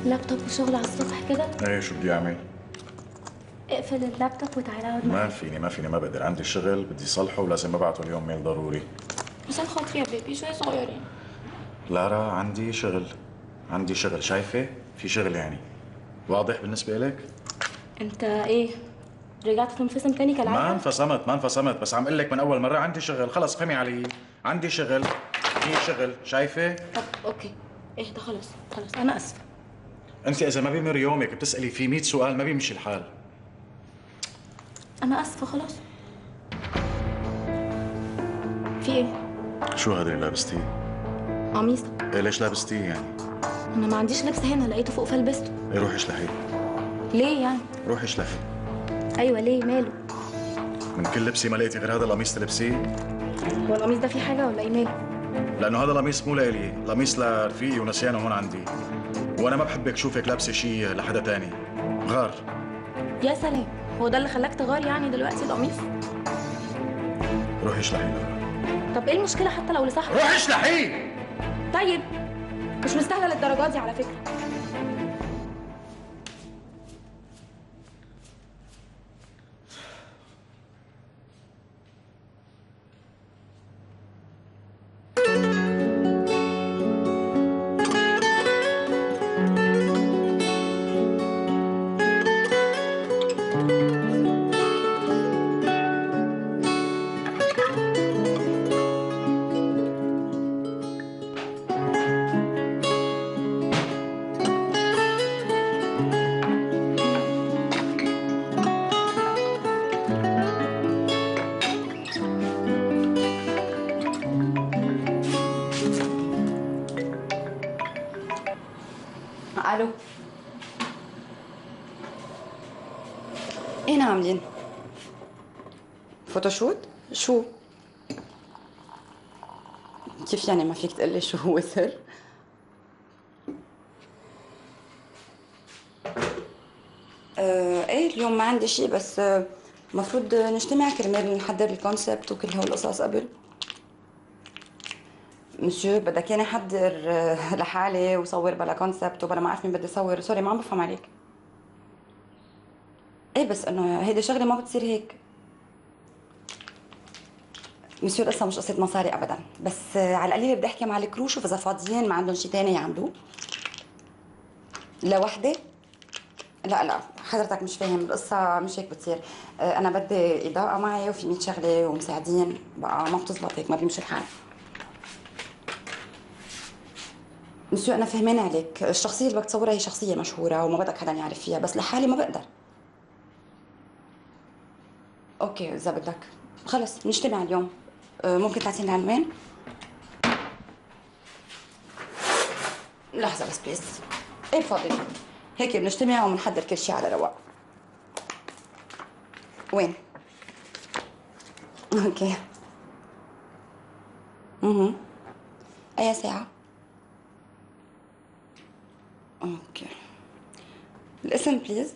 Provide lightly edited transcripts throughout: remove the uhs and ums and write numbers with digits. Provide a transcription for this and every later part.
لابتوب وشغل على الصبح كده؟ ايه شو بدي اعمل؟ اقفل اللابتوب وتعالى اقعد معي. ما فيني ما فيني، ما بقدر، عندي شغل بدي صلحه ولازم ابعته اليوم mail ضروري. عشان خاطري يا baby شوي صغيرين. لارا عندي شغل، عندي شغل، شايفه؟ في شغل يعني. واضح بالنسبة لك؟ انت ايه؟ رجعت تنفصم تاني كالعادة؟ ما انفصمت ما انفصمت، بس عم اقول لك من أول مرة عندي شغل، خلص فهمي علي، عندي شغل، في شغل، شايفة؟ طب okay، اهدى خلص خلص، أنا آسفة. أنت إذا ما بيمر يومك بتسألي فيه 100 سؤال ما بيمشي الحال. أنا آسفة خلص. في إيه؟ شو هذا اللي لابستيه؟ قميص. إيه ليش لابستيه يعني؟ أنا ما عنديش لبس هنا، لقيته فوق فلبسته. إيه روحي اشلحيه. ليه يعني؟ روحي اشلحيه. ايوه ليه ماله؟ من كل لبسي ما لقيتي غير هذا القميص تلبسيه؟ هو القميص ده فيه حاجة ولا ايه ماله؟ لأنه هذا القميص مو لإلي، القميص لرفيقي ونسيانه هون عندي، وأنا ما بحبك شوفك لابسة شيء لحدا تاني، غار. يا سلام، هو ده اللي خلاك تغار يعني دلوقتي القميص؟ روحي اشلحيه. طب ايه المشكلة حتى لو لصاحبك؟ روحي اشلحيه. طيب مش مستاهلة للدرجة دي على فكرة. الو، ايه عاملين؟ photoshoot؟ شو؟ كيف يعني ما فيك تقلي شو هو سر؟ ايه اليوم ما عندي شيء، بس المفروض نجتمع كرمال نحضر ال concept وكل هالقصص قبل. مسيو بدك ياني احضر لحالي وصور بلا concept وبلا ما اعرف مين بدي صور؟ sorry ما عم بفهم عليك. ايه بس انه هيدي شغله ما بتصير هيك. مسيو القصة مش قصة مصاري ابدا، بس على القليلة بدي احكي مع ال crew شوف اذا فاضيين ما عندهم شيء ثاني يعملوه. لوحدي؟ لا لا حضرتك مش فاهم، القصة مش هيك بتصير. انا بدي اضاءه معي وفي 100 شغله ومساعدين، بقى ما بتزبط هيك، ما بيمشي الحال. مسيو أنا فهمانة عليك، الشخصية اللي بدك تصورها هي شخصية مشهورة وما بدك حدا يعرف فيها، بس لحالي ما بقدر. okay إذا بدك، خلص نجتمع اليوم. ممكن تعطيني العنوان؟ لحظة بس please. إيه فاضي. هيك بنجتمع وبنحضر كل شيء على رواق. وين؟ okay. اها. أي ساعة؟ okay. الاسم please.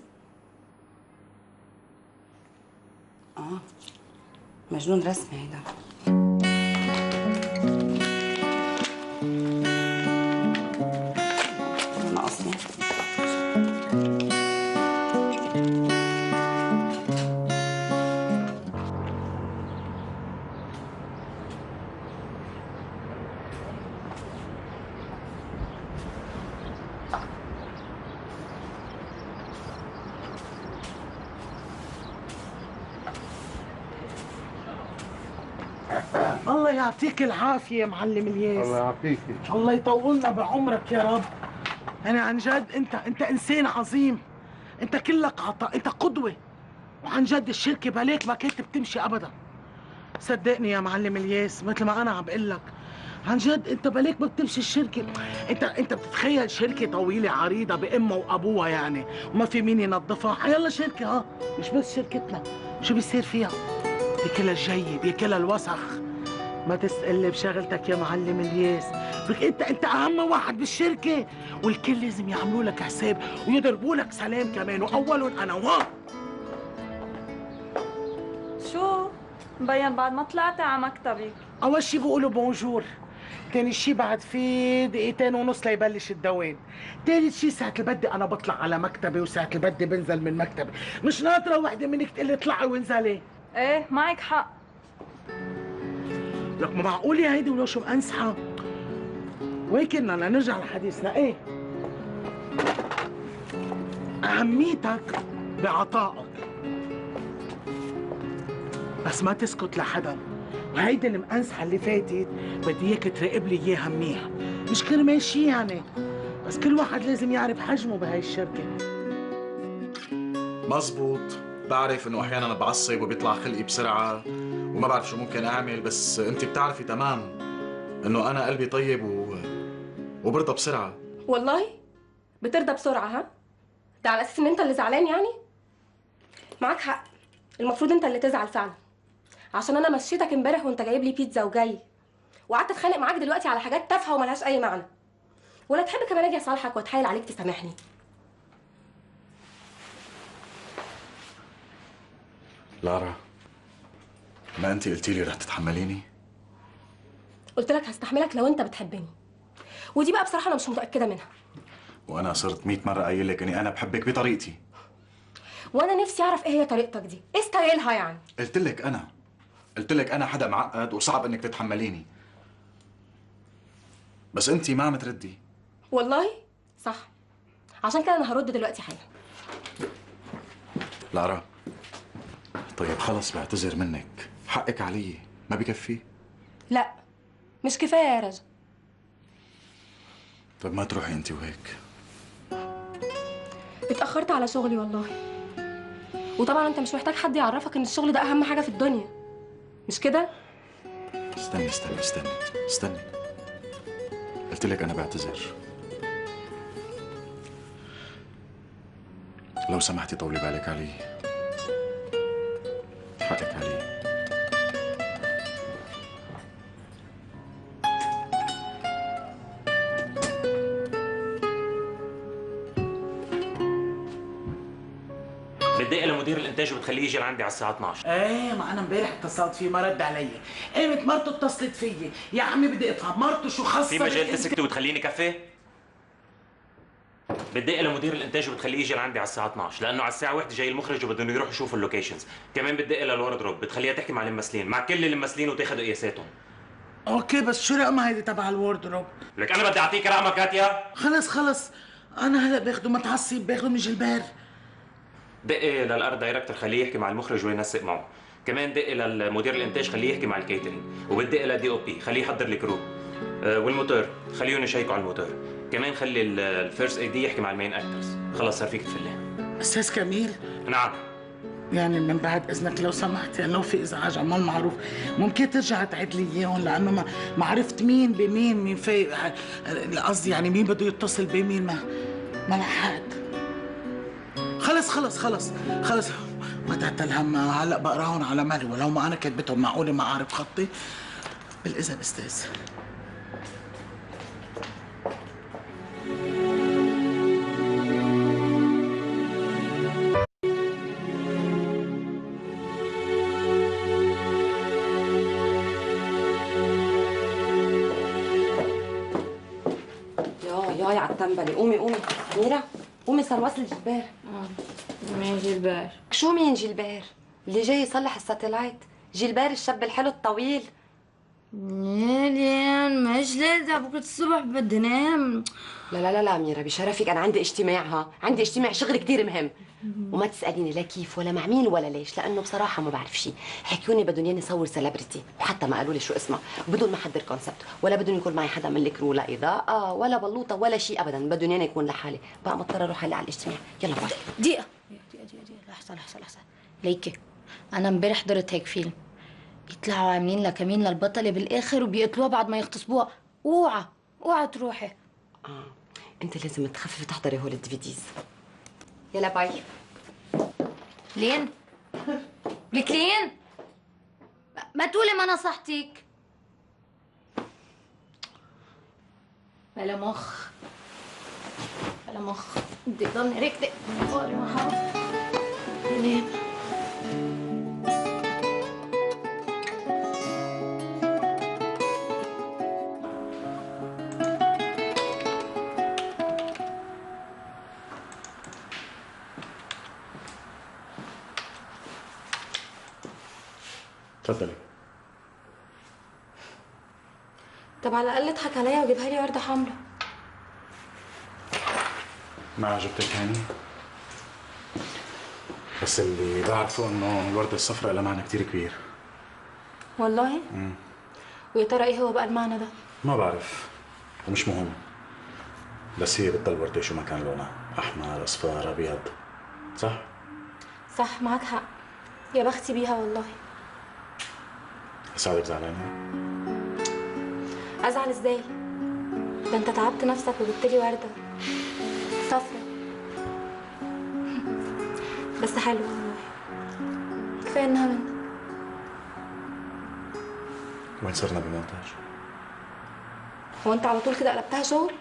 مجنون رسمي هيدا. ناقصني. الله يعطيك العافية يا معلم الياس. الله يعافيك. الله يطولنا بعمرك يا رب. أنا عن جد أنت إنسان عظيم، أنت كلك عطاء، أنت قدوة، وعن جد الشركة بلاك ما كانت بتمشي أبدا. صدقني يا معلم الياس مثل ما أنا عم بقول لك، عن جد أنت بلاك ما بتمشي الشركة. أنت بتتخيل شركة طويلة عريضة بأمها وأبوها يعني، وما في مين ينظفها، حيلا شركة. مش بس شركتنا، شو بيصير فيها؟ بياكلها الجي، بياكلها الوسخ. ما تستقل بشغلتك يا معلم الياس، بك انت اهم واحد بالشركة، والكل لازم يعملوا لك حساب ويضربوا لك سلام كمان، واولهم انا. شو مبين بعد ما طلعتي على مكتبك؟ اول شيء بيقولوا bonjour، ثاني شيء بعد في 2.5 دقيقة ليبلش الدوام. ثالث شيء ساعة اللي بدي انا بطلع على مكتبي وساعة اللي بدي بنزل من مكتبي، مش ناطرة وحدة منك تقول لي اطلعي وانزلي. ايه معك حق. لك ما معقول يا هيدي ولو شو مأنسحة. وين كنا لنرجع لحديثنا؟ ايه أهميتك بعطائك، بس ما تسكت لحدا. وهيدي المأنسحة اللي فاتت بدي اياك تراقب لي اياها منيح، مش كرمال شي يعني، بس كل واحد لازم يعرف حجمه بهاي الشركة. مزبوط، بعرف انه احيانا بعصب وبيطلع خلقي بسرعة وما بعرف شو ممكن اعمل، بس انت بتعرفي تمام انه انا قلبي طيب وبرضى بسرعة. والله؟ بترضى بسرعة ها؟ ده على اساس ان انت اللي زعلان يعني؟ معاك حق، المفروض انت اللي تزعل فعلا، عشان انا مشيتك امبارح وانت جايب لي بيتزا وجاي، وقعدت اتخانق معاك دلوقتي على حاجات تافهة وملهاش اي معنى. ولا تحب كمان اجي اصالحك واتحايل عليك تسامحني؟ لارا، ما انت قلتي لي رح تتحمليني؟ قلت لك هستحملك لو انت بتحبني، ودي بقى بصراحة انا مش متاكدة منها. وانا صرت 100 مرة قايل لك اني انا بحبك بطريقتي. وانا نفسي اعرف ايه هي طريقتك دي، ايه ستايلها يعني؟ قلت لك انا حدا معقد وصعب انك تتحمليني، بس انت ما عم تردي. والله صح، عشان كده انا هرد دلوقتي حالا. لارا، طيب خلص بعتذر منك، حقك علي، ما بكفي؟ لا مش كفاية يا رجا. طيب ما تروحي انت وهيك. اتأخرت على شغلي والله، وطبعا انت مش محتاج حد يعرفك ان الشغل ده اهم حاجة في الدنيا، مش كده؟ استني استني استني استني، قلت لك انا بعتذر. لو سمحتي طولي بالك علي، حقك علي. بتدق لمدير الانتاج وبتخليه يجي لعندي على الساعة 12. ايه ما انا امبارح اتصلت فيه ما رد علي، قامت مرته اتصلت فيي، يا عمي بدي افهم مرته شو خصها. في مجال تسكتي وتخليني كفي؟ بتدق لمدير الانتاج وبتخليه يجي لعندي على الساعة 12، لانه على الساعة 1 جاي المخرج وبدهم يروحوا يشوفوا ال locations، كمان بتدق لل wardrobe بتخليها تحكي مع الممثلين، مع كل الممثلين وتاخذ قياساتهم. okay بس شو رقمها هيدي تبع ال wardrobe؟ لك انا بدي اعطيك رقمها كاتيا؟ خلص خلص انا هلا باخده، ما تعصب، باخده من جلبار. دقي لل art director خليه يحكي مع المخرج وينسق معه، كمان دقي للمدير الانتاج خليه يحكي مع ال catering، وبدقي لل DOP خليه يحضر ال crew، والموتور خليهم يشيكوا على الموتور، كمان خلي ال first AD يحكي مع ال main actors. خلص صار فيك تفلي. استاذ كميل. نعم. يعني من بعد اذنك لو سمحت، يعني لو في ازعاج عمال معروف ممكن ترجع تعيد لي اياهم، لانه ما عرفت مين بمين، مين في قصدي يعني مين بده يتصل بمين، ما لحقت. خلص خلص خلص خلص ما تعتل هم، هلا بقراهم على مالي، ولو ما انا كاتبتهم معقولة ما اعرف خطي. بالاذن استاذ. يا على التنبلة، قومي قومي ميرا، قومي صار وصل جلبير. مين جلبير؟ شو مين جلبير؟ اللي جاي يصلح ال satellite، جلبير الشاب الحلو الطويل. لين مش لازم بكره الصبح بدي نام. لا لا لا لا ميرا بشرفك انا عندي اجتماع، ها عندي اجتماع شغل كثير مهم، وما تساليني لا كيف ولا مع مين ولا ليش، لانه بصراحة ما بعرف شيء. حكوني بدهم ياني صور celebrity، وحتى ما قالوا لي شو اسمها، بدون ما احضر concept، ولا بدهم يكون معي حدا من ال crew، لا اضاءه ولا بلوطه ولا شيء ابدا، بدهم ياني يكون لحالي، بقى مضطرة اروح هلا على الاجتماع. يلا bye. دقيقة دقيقة دقيقة، لحظة لحظة لحظة، ليكي انا امبارح حضرت هيك فيلم، بيطلعوا عاملين لكمين للبطله بالاخر وبيقتلوها بعد ما يغتصبوها. اوعى اوعى تروحي. انت لازم تخففي تحضري هول ال DVDs. يلا bye. لين لك لين، ما تقولي ما نصحتك. بلا مخ بلا مخ، بدي ضلني ركضي لين. تفضلي. طب على الاقل اضحك عليا وجيبها لي ورده حمراء. ما عجبتك يعني؟ بس اللي بعرفه انه الورده الصفراء لها معنى كثير كبير. والله؟ ويا ترى ايه هو بقى المعنى ده؟ ما بعرف ومش مهم، بس هي بتضل وردة شو ما كان لونها، احمر، اصفر، ابيض، صح؟ صح، معاك حق. يا بختي بيها والله. سعدك زعلانة؟ ازعل ازاي؟ ده انت تعبت نفسك وجبت لي ورده صفرا. بس حلوة والله، كفاية انها منك. وين صرنا بالمونتاج؟ هو انت على طول كده قلبتها شغل؟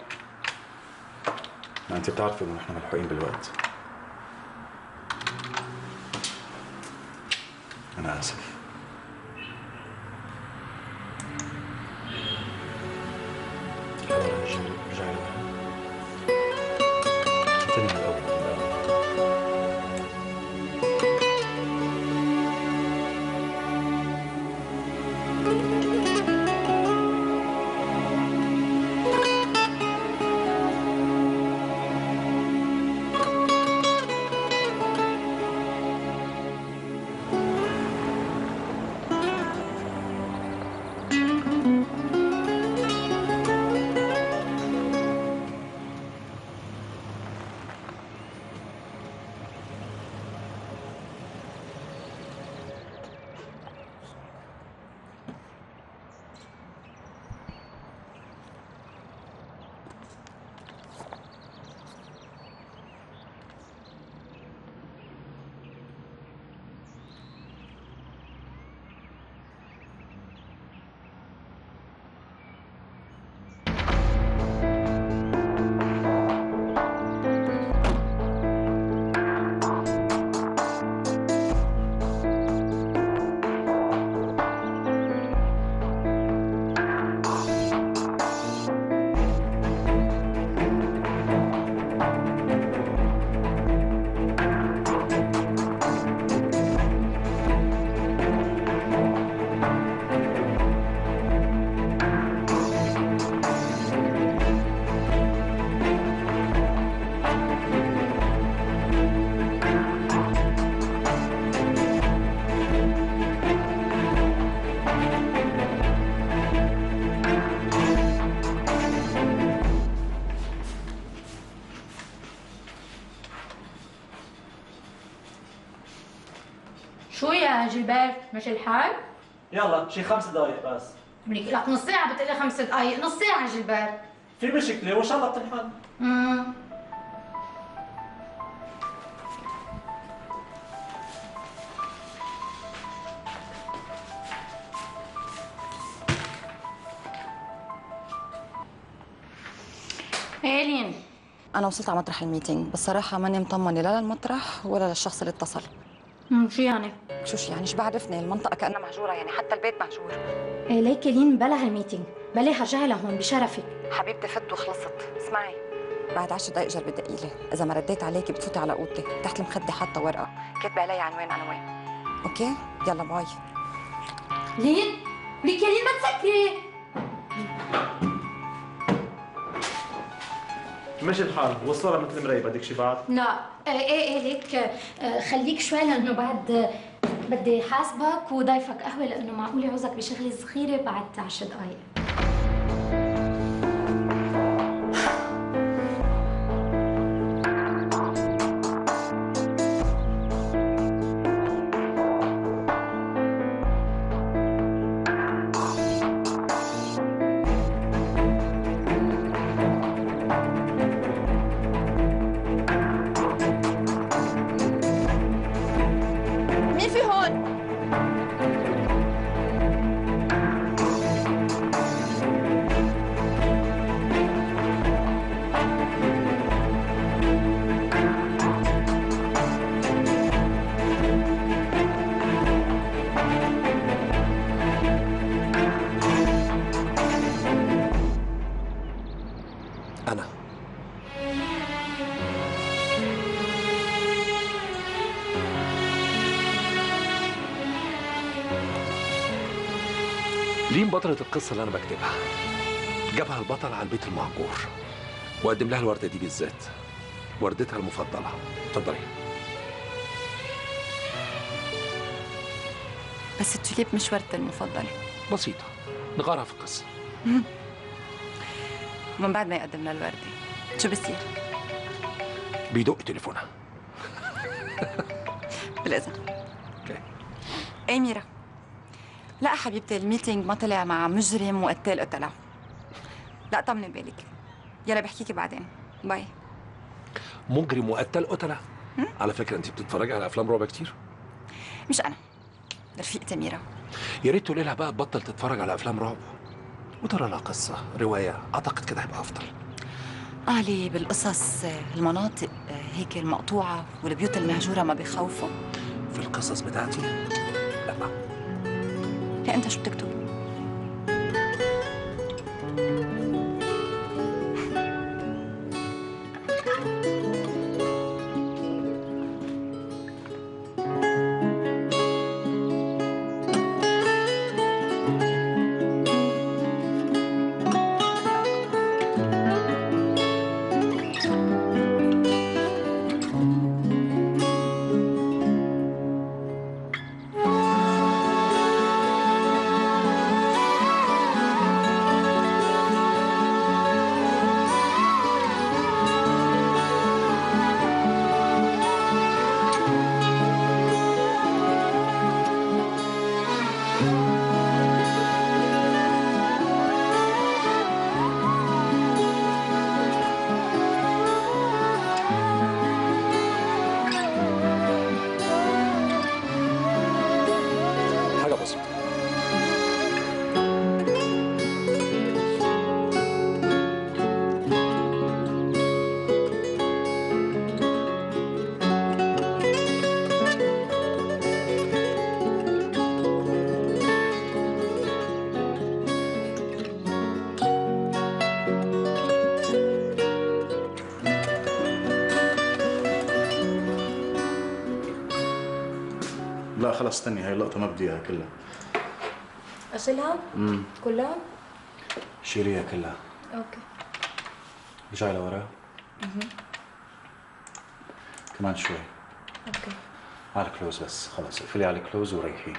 ما انت بتعرفي انه نحن ملحوقين بالوقت. انا اسف. يلا رجعي لورا. اعطيني من الاول. شو يا جilbert، مش الحال؟ يلا شي 5 دقايق بس. لك لك نص ساعة بتقلي 5 دقايق، نص ساعة جilbert. في مشكلة وإن شاء الله بتنحل. ايه لين؟ أنا وصلت على مطرح ال meeting، بس صراحة ماني مطمنة لا للمطرح ولا للشخص اللي اتصل. شو يعني؟ شو يعني؟ شو بعرفني؟ المنطقة كأنها مهجورة، يعني حتى البيت مهجور. إيه ليكي لين، بلا هال meeting، بلاها، رجعي لهون بشرفك. حبيبتي فت وخلصت، اسمعي. بعد 10 دقايق جربي دقي لي، إذا ما رديت عليكي بتفوتي على أوضتي، تحت المخدة حاطة ورقة، كاتبة علي عنوان أنا وين. okay؟ يلا bye. لين؟ ليكي لين ما تسكري. مشي الحال، والصورة مثل المراية، بدك شي بعد؟ لا، ايه ليك خليك شوي لأنه بعد بدي حاسبك وضيفك قهوة، لأنه معقول يعوزك بشغلة صغيرة بعد 10 دقايق. أنا ريم بطلة القصة اللي أنا بكتبها، جابها البطل على البيت المهجور وقدم لها الوردة دي بالذات، وردتها المفضلة. اتفضلي. بس التوليب مش وردتي المفضلة. بسيطة، نغيرها في القصة. ومن بعد ما يقدم لها الوردة شو بصير؟ بيدق تليفونها. بالإذن. okay. ايه ميرا؟ لا حبيبتي، ال meeting ما طلع مع مجرم وقتال قتلة. لا طمني بالك. يلا بحكيكي بعدين، bye. مجرم وقتال قتلة؟ على فكرة أنت بتتفرجي على أفلام رعب كتير؟ مش أنا، رفيقتي ميرا. يا ريت تقولي لها بقى تبطل تتفرج على أفلام رعب وترى لها قصة، رواية، أعتقد كده هيبقى أفضل. قالي بالقصص المناطق هيك المقطوعة والبيوت المهجورة ما بيخوفوا؟ في القصص بتاعتي؟ لا. لا أنت شو بتكتب؟ لا خلص استني، هاي اللقطة ما بدي اياها كلها. اشيلها؟ كلها؟ شيليها كلها. okay. رجعي لورا. كمان شوي. okay. على ال close بس، خلص اقفلي على ال close وريحي.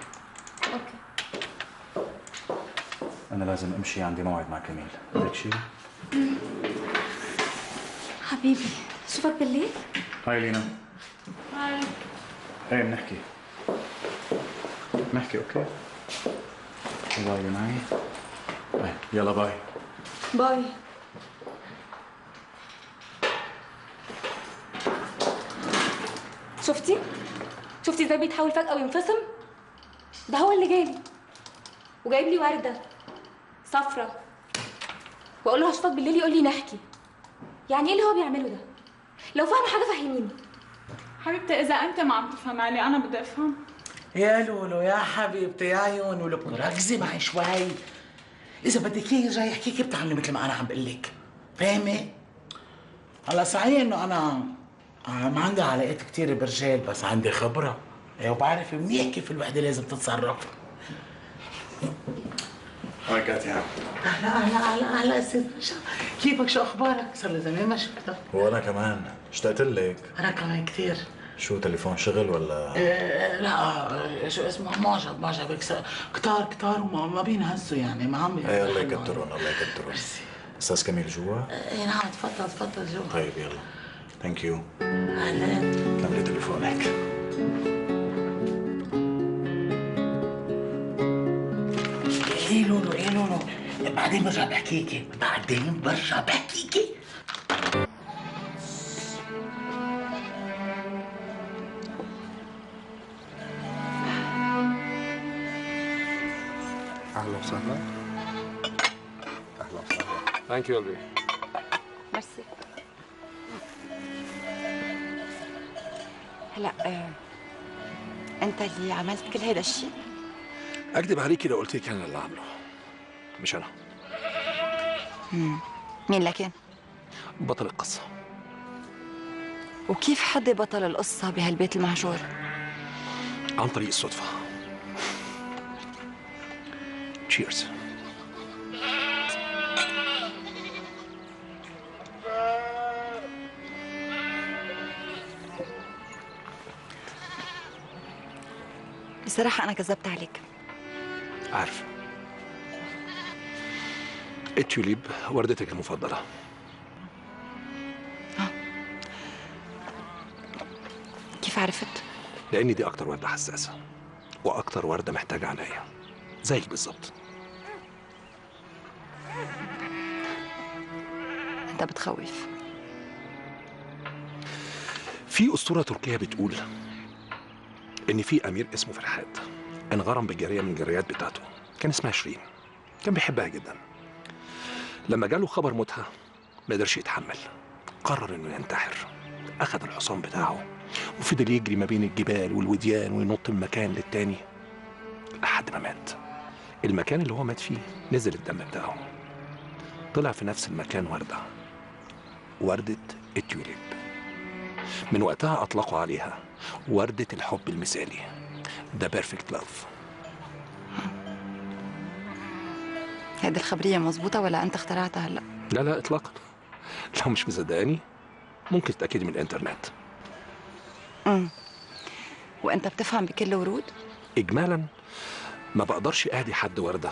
okay. أنا لازم أمشي، عندي موعد مع كميل. بدك شيء؟ حبيبي، شوفك بالليل؟ hi لينا. hi. ايه بنحكي. نحكي okay؟ موبايلي معي. طيب يلا bye. bye. شفتي؟ شفتي ازاي بيتحول فجأة وينفصم؟ ده هو اللي جالي وجايب لي وردة صفرة، واقول له هشوفك بالليل يقول لي نحكي. يعني ايه اللي هو بيعمله ده؟ لو فاهمة حاجة فهميني. حبيبتي إذا أنت ما عم تفهم علي أنا بدي أفهم. يا لولو يا حبيبتي يا عيون ولك، ركزي معي شوي. إذا بدك إياه يرجع يحكيكي بتعملي مثل ما أنا عم بقول لك، فاهمة؟ هلا صحيح إنه أنا ما عندي علاقات كثير برجال، بس عندي خبرة وبعرف منيح كيف الوحدة لازم تتصرف. hi كاتيا. أهلا أهلا أهلا أهلا أستاذ رشا، كيفك شو أخبارك؟ صار لي زمان ما شفتك. وأنا كمان اشتقت لك. أنا كمان كثير. شو تليفون شغل ولا؟ لا شو اسمه معجب هيك كتار كتار وما بينهزوا يعني، ما عم. ايه الله يكترهم الله يكترهم. ميرسي. استاذ كميل جوا؟ ايه نعم تفضل تفضل جوا. طيب يلا thank you. اهلا. كملي تليفونك. ايه لولو ايه لولو، بعدين برجع بحكيكي، بعدين برجع بحكيكي. اهلا وسهلا. اهلا وسهلا. thank you قلبي. ميرسي. هلا انت اللي عملت كل هذا الشيء؟ اكذب عليكي لو قلت لك انا اللي عامله، مش انا. مين لكن؟ بطل القصة. وكيف حد بطل القصة بهالبيت المهجور؟ عن طريق الصدفة. Cheers. بصراحة انا كذبت عليك. عارفه. التوليب وردتك المفضلة. كيف عرفت؟ لان دي اكتر ورده حساسة واكتر ورده محتاجه عناية زيك بالظبط. انت بتخوف. في اسطورة تركيه بتقول ان في امير اسمه فرحات انغرم بجاريه من الجاريات بتاعته، كان اسمها شيرين، كان بيحبها جدا. لما جاله خبر موتها ما قدرش يتحمل، قرر انه ينتحر. اخذ الحصان بتاعه وفضل يجري ما بين الجبال والوديان وينط من مكان للتاني لحد ما مات. المكان اللي هو مات فيه نزل الدم بتاعه، طلع في نفس المكان وردة، وردة التوليب. من وقتها أطلقوا عليها وردة الحب المثالي، The Perfect Love. هيدي الخبرية مظبوطة ولا أنت اخترعتها هلا؟ لا لا إطلاقا. لو مش مصدقاني ممكن تتأكدي من الإنترنت. وأنت بتفهم بكل ورود؟ إجمالا ما بقدرش أهدي حد وردة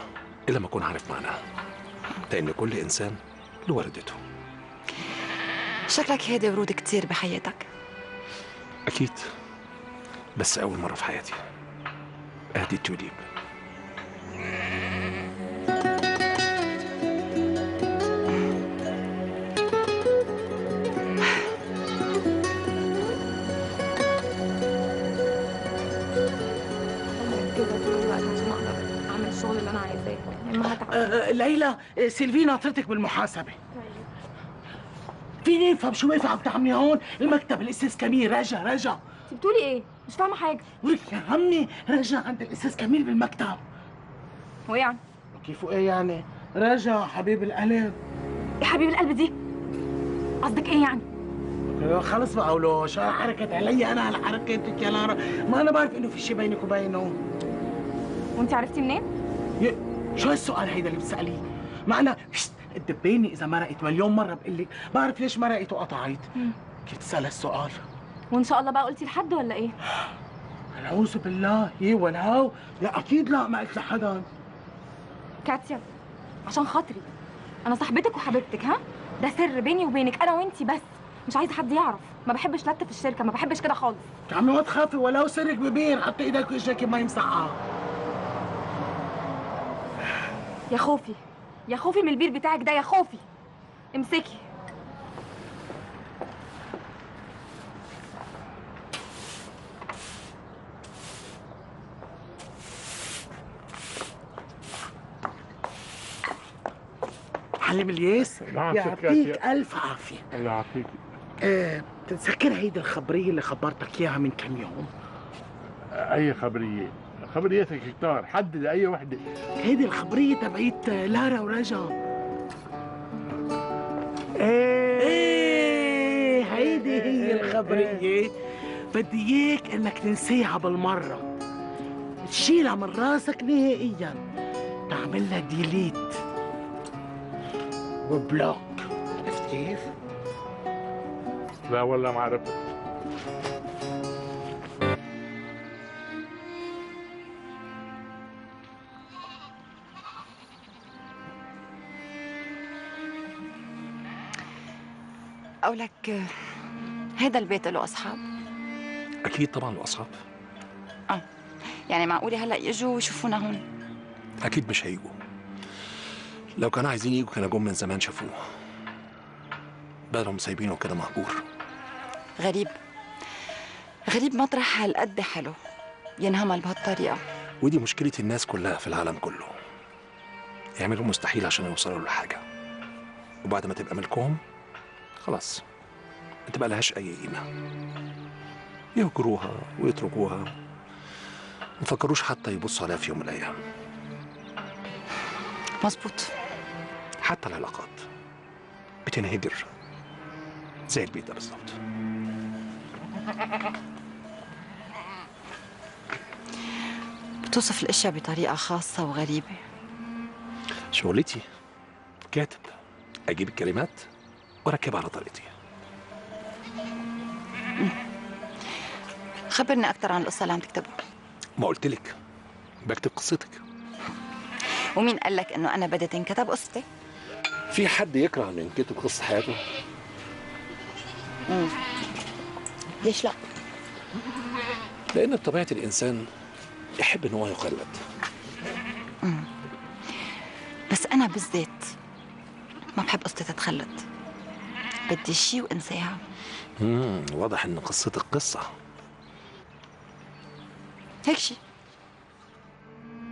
إلا ما أكون عارف معناها، لأن كل إنسان له وردته. شكلك هادي ورود كتير بحياتك. أكيد، بس أول مرة في حياتي أهدي التوليب. عشان اقدر اعمل الشغل اللي انا عايزاه. ليلى، سيلفي ناطرتك بالمحاسبه. فيني افهم شو واقفة عم تعملي هون؟ المكتب الاستاذ كميل. رجا رجا. انت بتقولي ايه؟ مش فاهمه حاجة. ولك يا عمي، رجا عند الاستاذ كميل بالمكتب. وايه يعني؟ كيف وايه يعني؟ رجا حبيب القلب. ايه حبيب القلب دي؟ قصدك ايه يعني؟ خلص بقى ولو شو حركت علي انا على حركتك يا لارا، ما انا بعرف انه في شيء بينك وبينه. وانت عرفتي منين؟ شو هالسؤال هيدا اللي بتسأليه؟ ما انا الدبانة إذا مرقت مليون مرة بقول لك بعرف ليش مرقت وقطعت. كيف تسأل هالسؤال؟ وإن شاء الله بقى قلتي لحد ولا إيه؟ العوذ بالله، إيه ولا لا أكيد لا، ما قلت لحدا. كاتيا عشان خاطري، أنا صاحبتك وحبيبتك، ها؟ ده سر بيني وبينك أنا وأنتي بس، مش عايزة حد يعرف، ما بحبش لت في الشركة، ما بحبش كده خالص. يا عمي ما تخافي، ولو سرك ببير، حطي إيدك وإجرك ما يمسحها. يا خوفي يا خوفي من البير بتاعك ده، يا خوفي. امسكي. معلم الياس، نعم. يعطيك ألف عافية. الله يعافيك. بتتذكر هيدي الخبرية اللي خبرتك إياها من كم يوم؟ أي خبرية؟ خبريتك كتار، حدد أي وحدة. هيدي الخبرية تبعت لارا ورجا. إيه هيدي هي الخبرية. بدي إياك إنك تنسيها بالمرة، تشيلها من راسك نهائياً، تعمل لها delete و block. عرفت كيف؟ لا والله ما عرفت. أقولك هيدا البيت له أصحاب؟ أكيد طبعا له أصحاب. يعني معقولة هلا يجوا ويشوفونا هون؟ أكيد مش هيجوا. لو كانوا عايزين يجوا كانوا جم من زمان شافوه، بدلهم سايبينه كده مهجور. غريب غريب، مطرح هالقد حلو ينهمل بهالطريقة. ودي مشكلة الناس كلها في العالم كله، يعملوا مستحيل عشان يوصلوا لحاجة، وبعد ما تبقى ملكهم خلاص ما تبقى لهاش أي قيمة، يهجروها ويتركوها، ما فكروش حتى يبصوا عليها في يوم من الأيام. مظبوط. حتى العلاقات بتنهجر زي البيت ده بالظبط. بتوصف الاشياء بطريقة خاصة وغريبة. شغلتي كاتب، اجيب الكلمات واركبها على طريقتي. خبرني اكثر عن القصة اللي عم تكتبها. ما قلت لك بكتب قصتك. ومين قال لك انه انا بدي تنكتب قصتي؟ في حد يكره انه ينكتب قصة حياته؟ ليش لا؟ لان بطبيعة الانسان يحب ان هو يقلد. بس انا بالذات ما بحب قصتي تتخلد، بدي شيء وانساها. واضح ان قصتك قصة هيك شيء.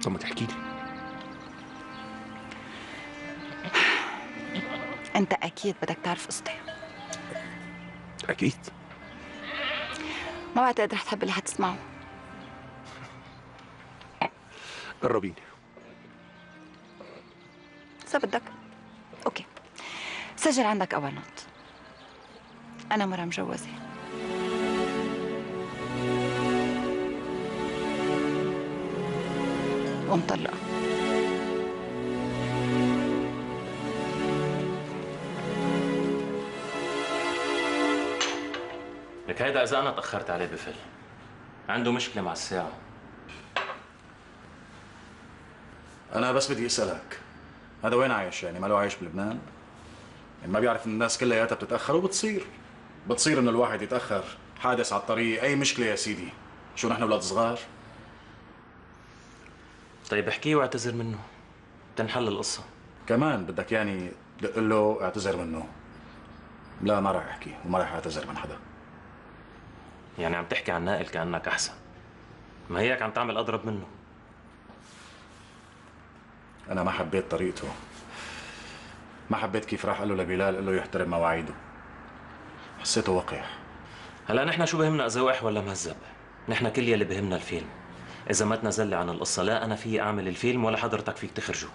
طب ما تحكي لي. انت اكيد بدك تعرف قصتي. اكيد. ما بعتقد رح تحب اللي حتسمعه. جربيني اذا بدك. okay، سجل عندك اول note. انا مرة مجوزة. ومطلقة. لك هيدا إذا أنا تأخرت عليه بفل، عنده مشكلة مع الساعة. أنا بس بدي أسألك، هذا وين عايش يعني؟ ما له عايش بلبنان؟ يعني ما بيعرف إن الناس كلياتها بتتأخر؟ وبتصير، بتصير إنه الواحد يتأخر، حادث على الطريق، أي مشكلة يا سيدي. شو نحن أولاد صغار؟ طيب احكيه واعتذر منه، تنحل القصة. كمان بدك يعني دق له اعتذر منه؟ لا، ما راح احكي وما راح اعتذر من حدا. يعني عم تحكي عن نائل كأنك أحسن، ما هيك عم تعمل أضرب منه. أنا ما حبيت طريقته، ما حبيت كيف راح قال له لبلال قال له يحترم مواعيده، حسيته وقح. هلا نحن شو بهمنا إذا وقح ولا مهذب؟ نحن كل يلي بهمنا الفيلم. إذا ما تنزل لي عن القصة لا أنا في أعمل الفيلم ولا حضرتك فيك تخرجه.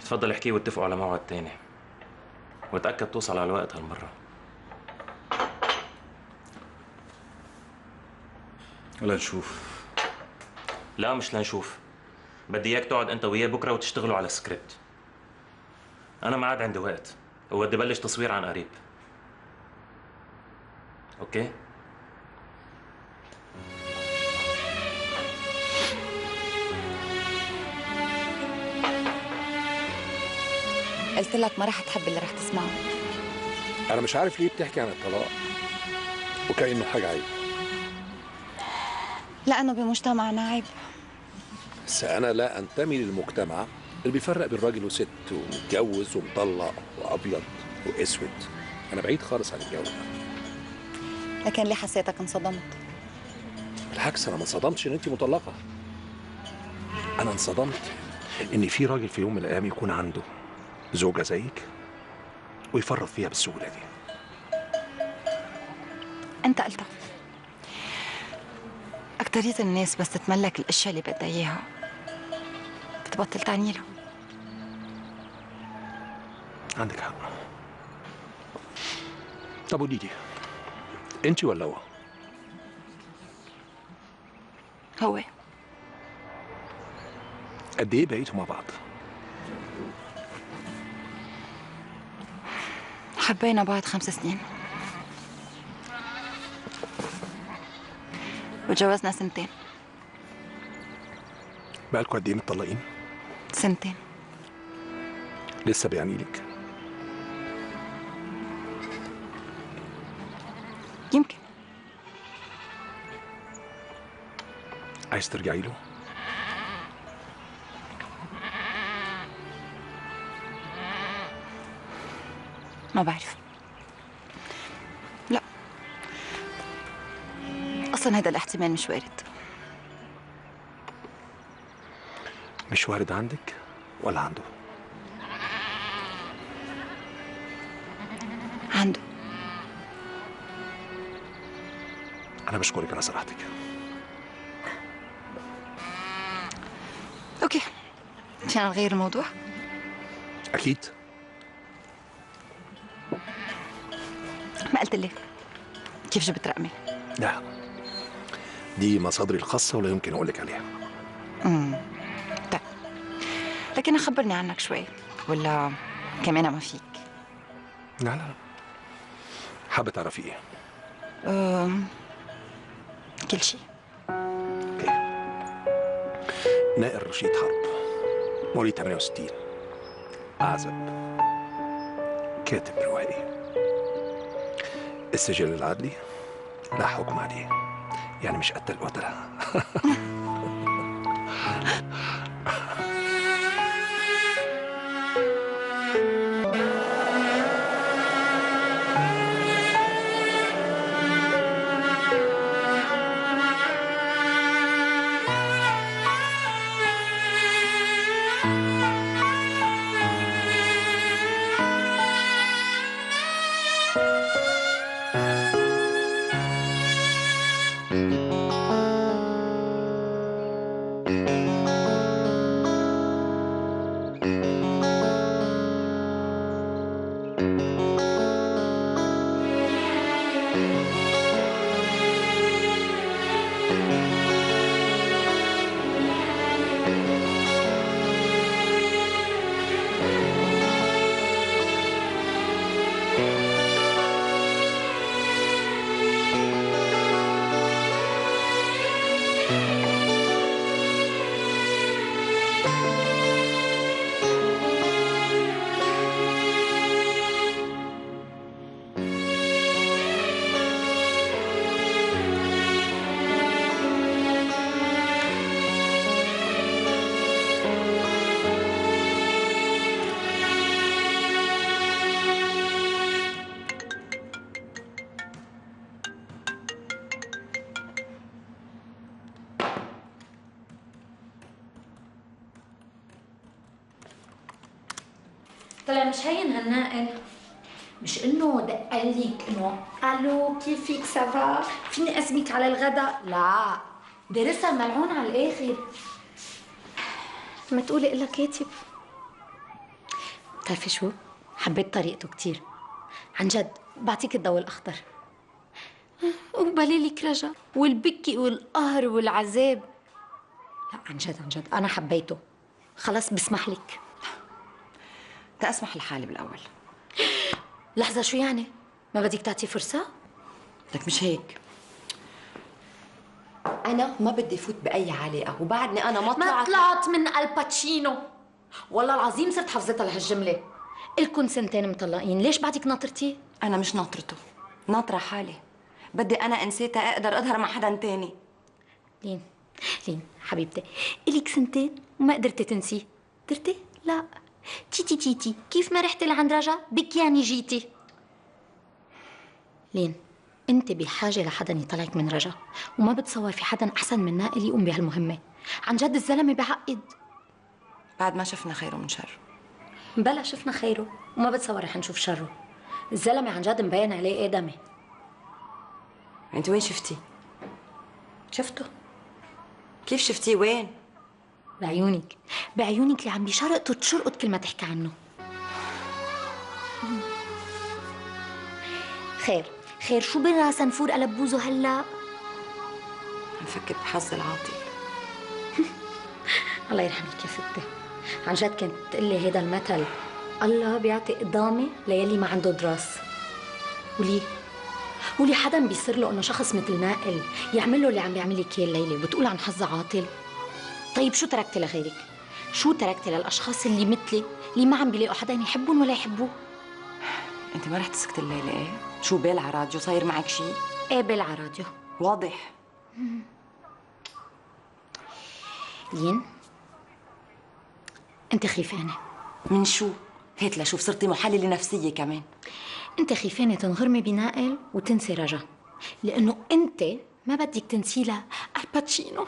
تفضل احكيه واتفقوا على موعد تاني، وتأكد توصل على الوقت هالمرة. لنشوف. لا مش لنشوف، بدي اياك تقعد انت وياه بكره وتشتغلوا على سكريبت. انا ما عاد عندي وقت وبدي بلش تصوير عن قريب. okay؟ قلت لك ما رح تحب اللي رح تسمعه. انا مش عارف ليه بتحكي عن الطلاق وكأنه حاجة عيب. لأنه بمجتمعنا عيب. بس أنا لا أنتمي للمجتمع اللي بيفرق بين راجل وست ومتجوز ومطلق وأبيض وأسود. أنا بعيد خالص عن الجو ده. لكن ليه حسيتك انصدمت؟ بالعكس، أنا ما انصدمتش إن أنت مطلقة. أنا انصدمت إن في راجل في يوم من الأيام يكون عنده زوجة زيك ويفرط فيها بالسهولة دي. أنت قلتها. أكترية الناس بس تتملك الأشياء اللي بدها إياها بتبطل تعني لها. عندك حق. طب قولي لي، أنت ولا هو؟ هو. قد إيه بقيتوا مع بعض؟ حبينا بعض 5 سنين وتجوزنا 2 سنين. بقالكوا قد ايه متطلقين؟ 2 سنين. لسه بيعني لك؟ يمكن. عايز ترجعي له؟ ما بعرف. لا، أصلاً هذا الاحتمال مش وارد. مش وارد عندك ولا عنده؟ عنده. أنا بشكرك على صراحتك. okay، فينا نغير الموضوع؟ أكيد. ما قلت لي كيف جبت رقمي؟ لا، دي مصادري الخاصة ولا يمكن أقول لك عليها. طيب، لكن خبرني عنك شوي ولا كمان ما فيك؟ لا لا، حابة تعرفي إيه؟ كل شيء. okay. نائل رشيد حرب، مواليد 68، أعزب، كاتب روائي. السجل العدلي لا حكم عليه، يعني مش قتل قتلة. طلع مش هين هالنائل، مش انه دقلك انه الو كيفك ça va فيني ازمك على الغداء، لا درسها الملعون على الاخر. ما تقولي الا كاتب. بتعرفي شو؟ حبيت طريقته كثير عن جد، بعطيك الضوء الاخضر. وبليلك رجا والبكي والقهر والعذاب. لا عن جد عن جد انا حبيته، خلص بسمح لك. تأسمح لحالي بالأول. لحظة، شو يعني؟ ما بدك تعطي فرصة؟ لك مش هيك، أنا ما بدي فوت بأي علاقة، وبعدني أنا ما طلعت من الباتشينو. والله العظيم صرت حفظتها لهالجملة. إلكن سنتين مطلقين، ليش بعدك ناطرتيه؟ أنا مش ناطرته، ناطرة حالي. بدي أنا إنسيتها أقدر أظهر مع حدا تاني. لين لين حبيبتي، إلك سنتين وما قدرتي تنسيه، قدرتي؟ لا. تيتي تيتي كيف ما رحتي لعند رجا بك يعني جيتي. لين انت بحاجة لحدا يطلعك من رجا، وما بتصور في حدا احسن من نائل يقوم بهالمهمه. عن جد الزلمة بعقد. بعد ما شفنا خيره من شره. بلا شفنا خيره وما بتصور رح نشوف شره. الزلمة عن جد مبين عليه ادمي. انت وين شفتيه؟ شفته. كيف شفتيه وين؟ بعيونك، بعيونك اللي عم بيشرقطوا تشرقط كل ما تحكي عنه. خير خير، شو برا سنفور قلب بوزه هلا؟ عم فكر بحظ العاطل. الله يرحمك يا ستي، عن جد كنت تقلي هيدا المثل، الله بيعطي قدامه ليلي ما عنده دراس. وليه؟ ولي حدا بيصير له انه شخص مثل نائل يعمل له اللي عم بيعمل لك اياه الليلة وبتقول عن حظه عاطل؟ طيب شو تركتي لغيرك؟ شو تركتي للاشخاص اللي مثلي اللي ما عم بيلاقوا حدا يحبهم ولا يحبوه؟ انت ما رح تسكتي الليلة ايه؟ شو بالع راديو صاير معك شيء؟ ايه بالع راديو واضح. لين انت خيفانه من شو؟ هات لشوف، صرتي محلله نفسية كمان. انت خيفانه تنغرمي بنائل وتنسي رجا، لانه انت ما بدك تنسي لها الباتشينو.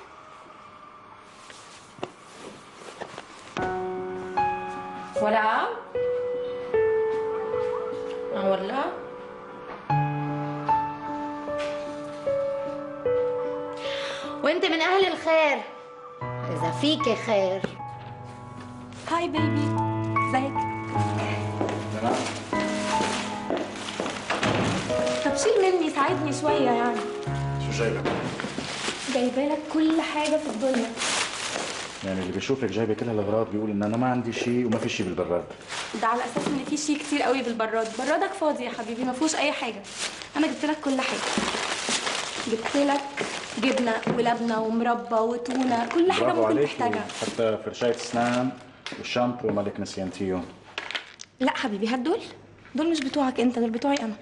ولا ولا وانت من اهل الخير اذا فيك خير. hi baby، ازيك؟ تمام. طب شيل مني، ساعدني شوية يعني. شو جايبه؟ جايبه لك كل حاجة في الدنيا. يعني اللي بيشوفك جايبه كل هالاغراض بيقول ان انا ما عندي شيء وما في شيء بالبراد. ده على اساس ان في شيء كتير قوي بالبراد، برادك فاضي يا حبيبي ما فيهوش اي حاجة. انا جبت لك كل حاجة. جبت لك جبنه ولبنة ومربى وتونه، كل حاجة ممكن تحتاجها، حتى فرشايه اسنان والشامبو مالك نسيانتيهم. لا حبيبي هات دول، دول مش بتوعك انت، دول بتوعي انا.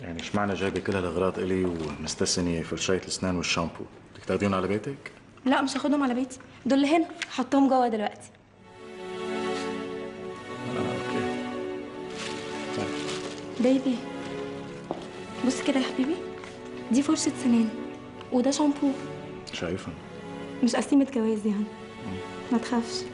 يعني اشمعنى جايبه كل هالاغراض الي ومستثنيه فرشايه الاسنان والشامبو؟ بدك تاخذيهم على بيتك؟ لا مش هاخدهم على بيتي، دول هنا حطهم جوه دلوقتي. okay طيب baby بص كده يا حبيبي، دي فرشة سنان وده شامبو. شايفها مش قسيمة جواز يعني، ما تخافش.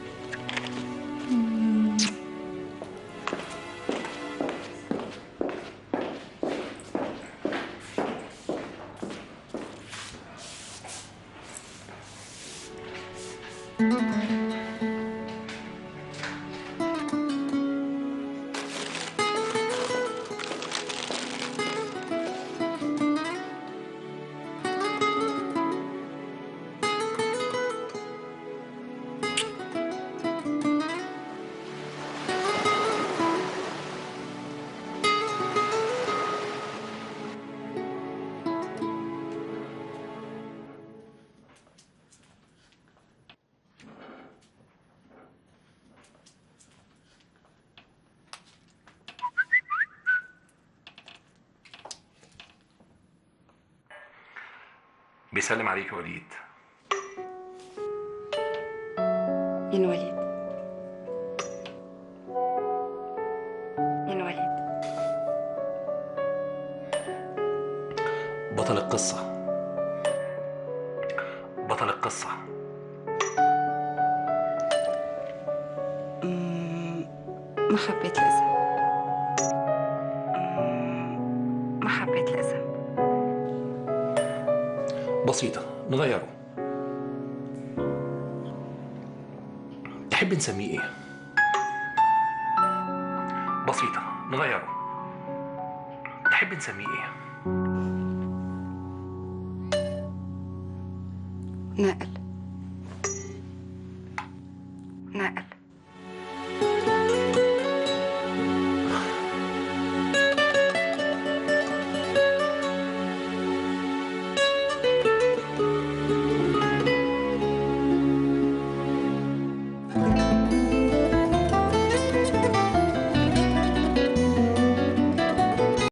بيسلم عليك وليد. مين وليد؟ مين وليد؟ بطل القصة. بطل القصة. ما حبيت الاسم. ما حبيت الاسم. بسيطة، نغيره. تحب نسميه ايه؟ بسيطة، نغيره. تحب نسميه ايه؟ نائل. نائل.